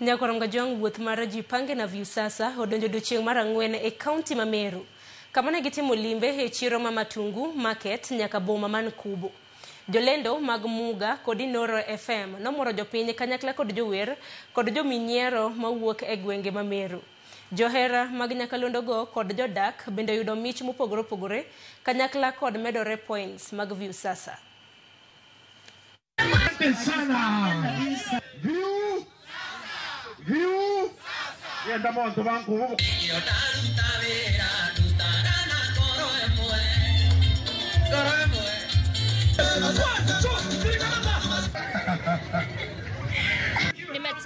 Nyakorongo Jong wuoth mar Jipange na Viusasa odonjo odiechieng' mar ang'wen e kaunti ma Meru. Kama ne gitimo limbe e chiro ma Matungu Market nyaka boma man Kubo. Jolendo mag Muga kod Inoro FM nomoro jopiny kanyakla kod jower kod jominyiero mawuok e gwenge ma Meru. Johera mag nyakalondogo kod jodak bende oyudo mich mopogore opogore kanyakla kod medore points mag Viusasa. Sana. Viu! Viu!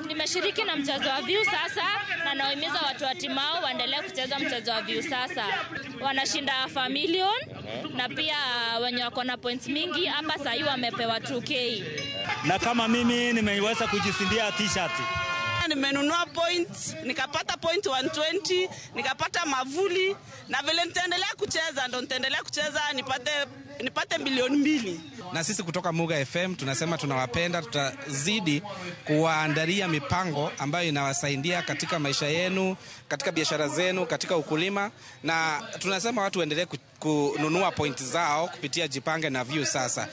Nimeshiriki na mchezo wa Viusasa na nawahimiza watu wa Timau waendelee kucheza mchezo wa Viusasa. Wanashinda 1 million na pia wenye wako na points mingi hapa sahii wamepewa 2K. Na kama mimi nimeweza kujishindia T-shirt. Nimenunua point, nikapata point 120, nikapata mavuli na vile nitaendelea kucheza ndo nitaendelea kucheza nipate milioni 2. Na sisi kutoka Muga FM tunasema tunawapenda, tutazidi kuwaandalia mipango ambayo inawasaidia katika maisha yenu, katika biashara zenu, katika ukulima, na tunasema watu waendelee kununua point zao kupitia Jipange na Viusasa.